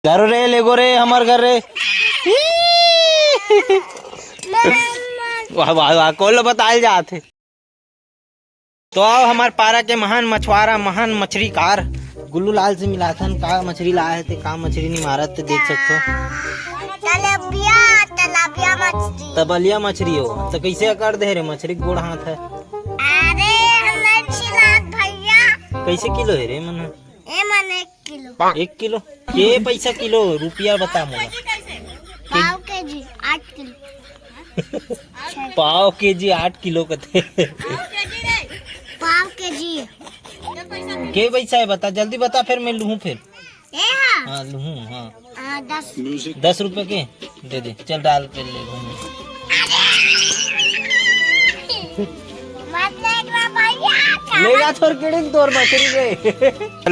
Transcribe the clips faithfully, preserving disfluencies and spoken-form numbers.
घरो रे, लेगो रे, हमर घर रे। वाह, वाह, वाह, कोन ल बताए ल जात हे। तो आओ, हमर पारा के महान मछुआरा, महान मछरीकार गुल्लू लाल से मिलाथन। का मछरी लाए हे ते, का मछरी निमारत ते देख सकथो। तलबिया, तलबिया मछरी। तबलिया मछरी हो, तो कैसे अकड़ दे रे मछरी के गोड़ हाथ हे? अरे, हम नहीं छिलात भैया। कैसे किलो हे रे मन? ए मन एक किलो। एक किलो? के पैसा किलो? रुपया बता मोला। पाव केजी आठ किलो। पाव केजी आठ किलो कथे। पाव केजी। के पैसा हे बता, जल्दी बता, फिर मैं लूहूँ फिर। ए हाँ। हाँ, लूहूँ, हाँ। आ, दस। दस रुपये के? दे दे, चल डाल के ले घूम। मत लेगवा भैया, का लेगा थोर किड़िंग तोर मछरी रे।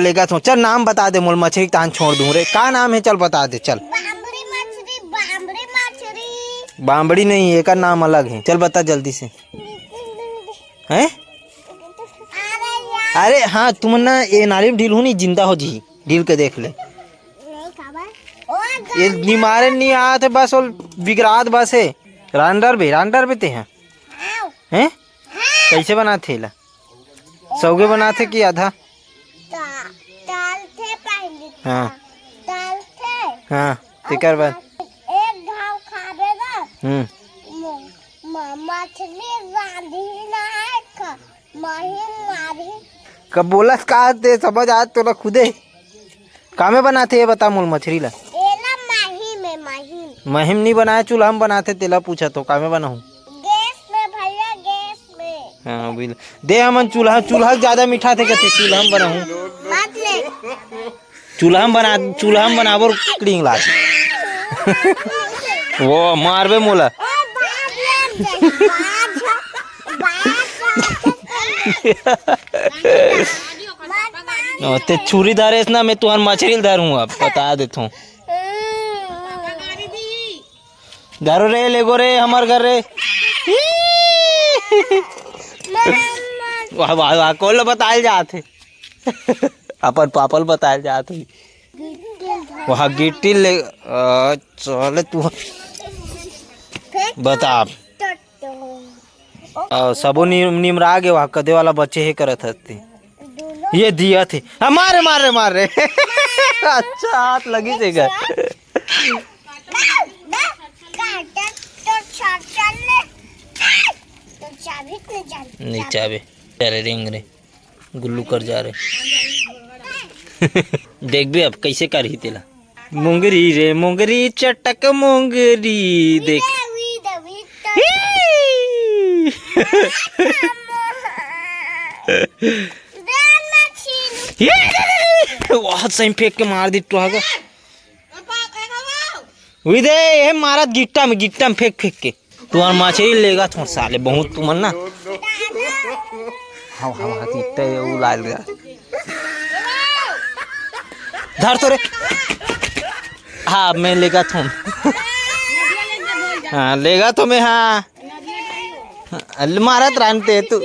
लेगा थोर, चल नाम बता दे मोल, मछरी तान छोड़ दूं रे। का नाम हे, चल बता दे, चल। बांबड़ी मछरी, बांबड़ी मछरी। बांबड़ी नहीं, एकर नाम अलग हे, चल बता जल्दी से। हैं? अरे यार। अरे हाँ, तुम ना ये नाली में ढील हो नहीं, जिंदा हो जी, ढील के देख ले। नहीं खबर। ओ ये निमारे नहीं आत हे, बस वो बिगरात बस हे। रांडर बे, रांडर बे ते हैं? आओ। हैं? हाँ। कैसे बनाथे एला? सौगे बनाथे कि आधा? ता-, तालथे पहले। हाँ। तालथे। हाँ, तेकर बाद? एक घाव खाबे ना। हम्म। म-, म-, मछली रांधी ना है ख-, महीन मारी। कब बोलस का ते समझ आज तोला खुदे? कामे बनाथे ये बता मोल मछरी ला। एला माही में माही। महीम नी बनाए, चूल्हा में बनाथे, तेला पूछत हो, कामे बनाहूँ? गैस में भैया, गैस में। हाँ, बिल-, दे हमन चूल्हा, चूल्हा ज्यादा मिठाथे कथे, चूल्हा में बनाहूँ। मत ले। चूल्हा में बना, चूल्हा में बनाबो किड़िंग लात। वो मारबे मोला। ओ बाप रे, बाज, बाज। ओ, ते छुरी धरेस ना, मैं तुहर मछरी ल धरूँ, अब बता देथों। धरो रे, लेगो रे, हमर घर रे। वाह, वाह, वाह, कोन ल बताए ल जात हे? अपन पापा ल बताए ल जात हे। वहाँ गिट्टी ले, अ, चले तू। बता। अ, सबो निम-, निमरा गे, वहाँ कदे वाला बचे हे करत हती। ये दिया थे। हाँ, मार रे, मार रे, मार रे। अच्छा, हाथ लगी से गा। नहीं चाबे। चल रिंग रे। गुल्लू कर जा रे। देखबे अब कैसे करही तेला। मोंगरी रे मोंगरी, चटक मोंगरी, देख। वाह, सही फेंक के मार दी टुहा का। उई दे, ये मारत गिट्टा में, गिट्टा में फेंक फेंक के। तुहर मछरी लेगा थोर साले, बहुत तुमन ना। हाँ, हाँ, हाँ, गिट्टा ये उ लाल गा। धर तो रे। हाँ, मैं लेगा थोर। हाँ, लेगा तो मैं, हाँ। अल मारत रानते तू।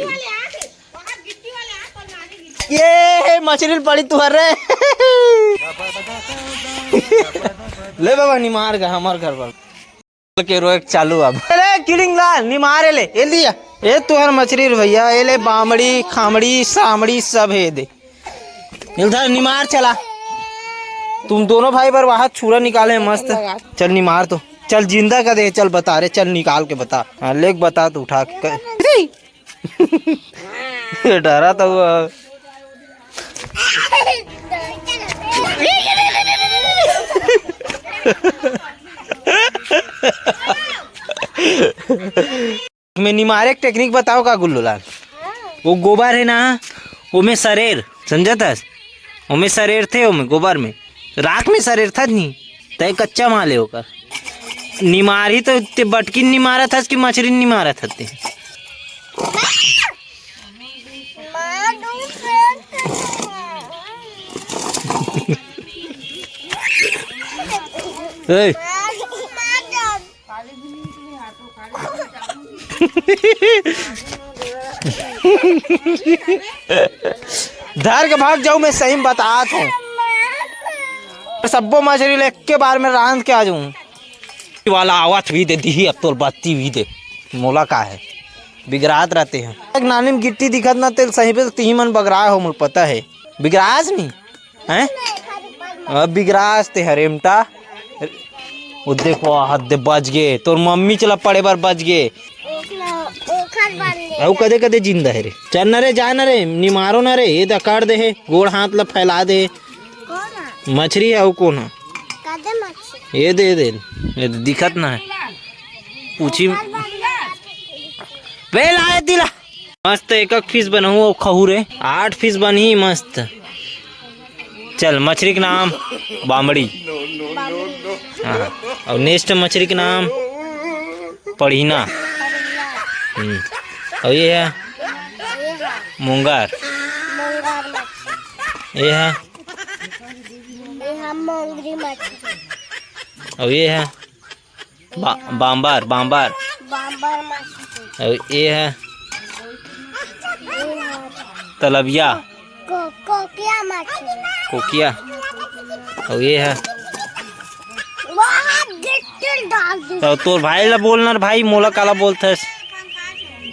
ये हे मछली पड़ी तुहर रे। ले बाबा, निमार गा हमर घर पर। के रोए चालू अब। अरे किड़िंग लाल, निमारे ले, ए लिया। ए तुहर मछली रे भैया, ए ले बामड़ी, खामड़ी, सामड़ी सब हे दे। इधर निमार चला। तुम दोनों भाई बर वहाँ छुरा निकाले मस्त। चल निमार तो। चल जिंदा का दे, चल बता रे, चल निकाल के बता। हाँ, लेक बता तू उठा के। डरा तो हुआ। मैं निमारे के टेक्निक बताओ का गुल्लू लाल? वो गोबर है ना, वो में सरेर, समझत हस? ओमे सरेरथे, ओमे गोबर में, राख में सरेरथस नहीं, तय कच्चा माल है ओकर। निमारही तो ते बटकिन निमारत हस कि मछरी निमारत हते? ए, धर के भाग जाऊ, मैं सही में बतात हूँ। सब्बो मछरी ले एक के बार में रांध के आ जाऊं। वाला आवत भी दे दिही, अब तोर बत्ती भी दे, मोला का है, बिगरात रहते हैं। एक नानी में गिट्टी दिखत ना, तेल सही पे तिही मन बगरा हो, मोला पता है। बिगरास नहीं हैं? अब बिगरास ते हरेमटा। वो देखो, हाथ दे बच गे, तोर मम्मी चला पड़े बर बच गे। ओखला, ओखर बर ले। अउ कदे कदे जिंदा है रे। चल न रे, जा न रे, निमारो न रे, ये दे अकड़ दे हे, गोड़ हाथ ला फैला दे हे। कौन है? मछरी है, अउ कौन है? कदे मछरी? ये दे, ये दे, ये दे, दिखत ना है। पूछी। ओखर बर ले। बे लाए दिला। मस्त एक एक पीस बनहूँ अउ खहू रे। आठ पीस बनही मस्त। चल, मछरी के नाम बामड़ी। हाँ, अउ नेक्स्ट मछरी के नाम पढ़ीना। हम्म, अउ ये है मुंगर। ये है मोंगरी मछली। अउ ये है बा-, बांबर, बांबर। बांबर मछली। अउ ये है तलबिया। को-, कोकिया मछली। कोकिया। अउ ये है। वहाँ गिट्टी डाल दी। तो तोर भाई ला बोलना रे भाई, मोला काला बोलथस?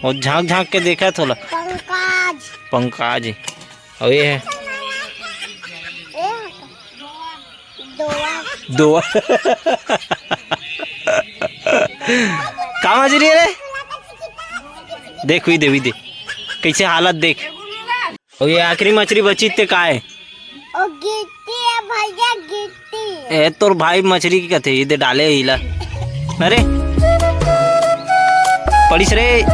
वो झांक झांक के देखा थोला। पंकज। पंकज। अउ ये है। ये है। दोवा। दोवा। का मछरी है रे? देख, हुई दे, हुई दे। कैसे हालत देख। अउ ये आखिरी मछरी बची ते का है? ओ गिट्टी है भैया, गिट्टी। ए, तोर भाई मछरी की कथे, ये दे डाले हिला। अरे। पड़ीस रे।